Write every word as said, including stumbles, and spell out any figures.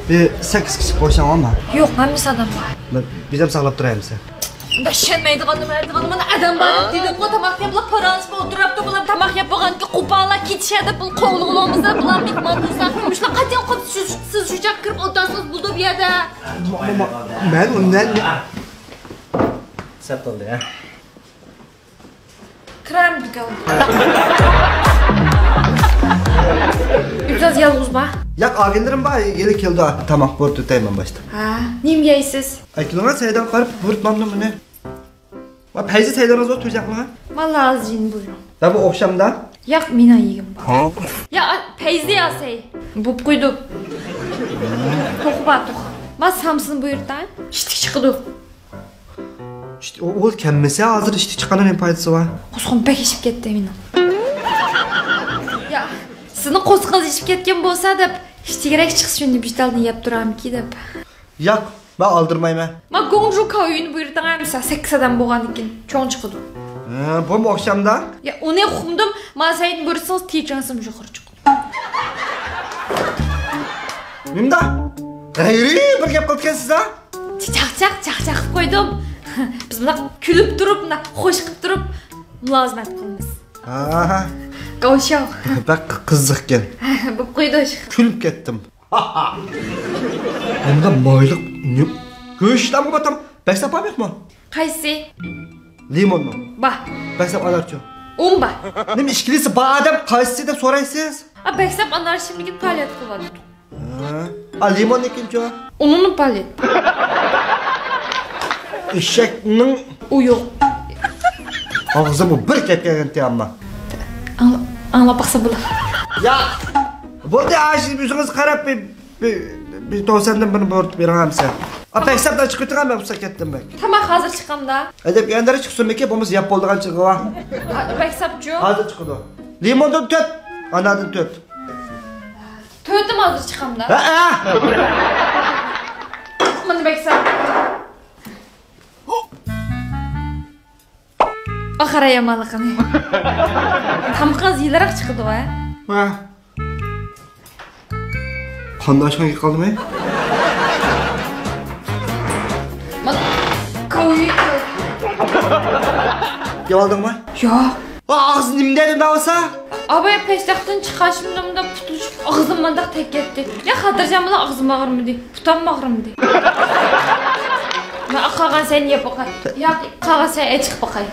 بىر سەككىز كىشى بولساڭ بولامدۇ؟ يوق، ھەممىسى ئادەم بار. بىزەم ساقلاپ تۇرايمىز. مۇنداق ئىشەنمەيدىغاننى، مەنە ئادەم بار دېدىمغۇ، تاماق يەپلا پاراڭلىشىپ ئولتۇرۇپتۇ، بۇلار تاماق يەپ بولغاندىن كېيىن قوپاللا كېتىشەر دەپ، بۇنى قوغلىغىلى بولمىسا، بۇلار مېھمان بولسا، مۇشۇلار قاچان قوپسا، سىز شۇ چاغ كىرىپ ئولتۇرسىڭىز بولىدۇ بۇ يەردە. مانا، مانا، مەن ئۇنداق. سەت بولدى، ھە؟ كىرەم دۇكان. ئۆزىڭىز يالغۇزما؟ ياق، ئاغىنىلىرىم بار، ھېلى كېلىدۇ، تاماق بۇيرۇتۇپ ئۆتەيمەن باشتا. ھە، نېمە يەيسىز؟ ئەكېلىڭە، سەيدان قارىپ بۇيرۇتمامدۇ بۇنى؟ ۋە پەيزى سەيدانىڭىز بار، تۇرجاقلىغا. مانا ھازىر يېنى بۇيرۇڭ. ۋە بۇ ئوخشامدا؟ ياق، مېنىڭ يېگۈم بار. ھا؟ يا، پەيزى ياسەي. بوپ قويدۇ. توخۇ بار، توخۇ. ما سامسىنى بۇيرۇتاي. ئىشتىك چىقىدۇ. ئىشتە-، ئۇ، ئۇ كەممىسە ھازىر ئىشتىك چىققاندا نېمە پايدىسى بار؟ قورسىقىم بەك ئېشىپ كەتتى مېنىڭ. يا، سىزنىڭ قورسىقىڭىز ئېشىپ كەتكەن بولسا دەپ، ئىشتىكرەك چىقسا شۇنى ۋىجداننى يەپ تۇرامىكى دەپ. ياق، مەن ئالدىرىمايمەن. ما گوڭجۇ كاۋيۈنى بۇيرۇتۇڭ ھە، مىسال، سەككىز ئادەم بولغاندىكىن چوڭ چىقىدۇ. ھە، بۇمۇ ئوخشامدا؟ يا، ئۇنى ئۇقمىدىم، ما سەيدىن بۇيرۇتسىڭىز تىچىڭسىم يۇقىرى چىقىدۇ. نېمىدا؟ غەيرىي بىر گەپ قىلىدىكەنسىز ھە؟ چاقچاق، چاقچاق قىلىپ قويدۇم. بىز مۇنداق كۈلۈپ تۇرۇپ، مۇنداق خوش قىلىپ تۇرۇپ مۇلازىمەت قىلىمىز. ھا. گاۋشاۋ. بەك قىزىقكەن. بوپ قويدى ئىش. كۈلۈپ كەتتىم. بۇندا مايلىق نېمە؟ گۆشلەمگە باتام. بەكساپ بارمۇ يوقمۇ؟ قايسى؟ لىمونمۇ؟ بار. بەكساپ ئانارچۇ؟ ئۇمۇ بار. نېمە ئىككىلىسى بار ئادەم قايسى دەپ سورايسىز؟ ئا، بەكساپ ئانار ئىچىملىكىنى پائالىيەت قىلىۋاتىدۇق. ھە؟ ئا، لىموننىڭكىنىچۇ؟ ئۇنىڭمۇ پائالىيەت. ئېشەكنىڭ ئۇ يوق. ئاغزىمغا بىر گەپ كەلگەنتى ئەمما. ئاڭلا-، ئاڭلاپ باقسا بولار. ياق. بولدى، ئاشۇ ئۆزىڭىز قاراپ بىر، بىر، بىر توساندىن بىرنى بۇيرۇتۇپ بېرىڭ ئەمسە. ئا، بەكساپتىن چىقىۋېتىڭ، مەن بۇ ساكەتتىن بەك. تاماق ھازىر چىقامدا؟ ئەدەپ يەندىرى چىقسۇن بەكى، بولمىسا يەپ بولىدىغان چىقىۋا. ئا، بەكساپچۇ؟ ھازىر چىقىدۇ. لىموندىن تۆت، ئاناردىن تۆت. تۆتىم ھازىر چىقامدا؟ ھە، ھە. مانا بەكساپ. ئاخىر يامانلىقىنى. تامىقىڭىز يېلىراق چىقىدۇ ھە؟ ھە. قانداق ئاشقان قالدىمۇ؟ مانا كويى. يەۋالدىڭمۇ؟ ياق. ئاغزى نېمە دەيدۇ دەۋالسا؟ ئاباي پەشتاقتىن چىقاشىمدا مۇنداق پۇتلىشىپ ئاغزىم مانداق تەگكەتتى. يا خاتىرجان بولۇڭ، ئاغزىم ئاغرىمىدى. پۇتام ئاغرىمىدى. مەن قالغان سەينى يەپ باقاي. ياق، قالغان سەي ئەچىقىپ باقاي.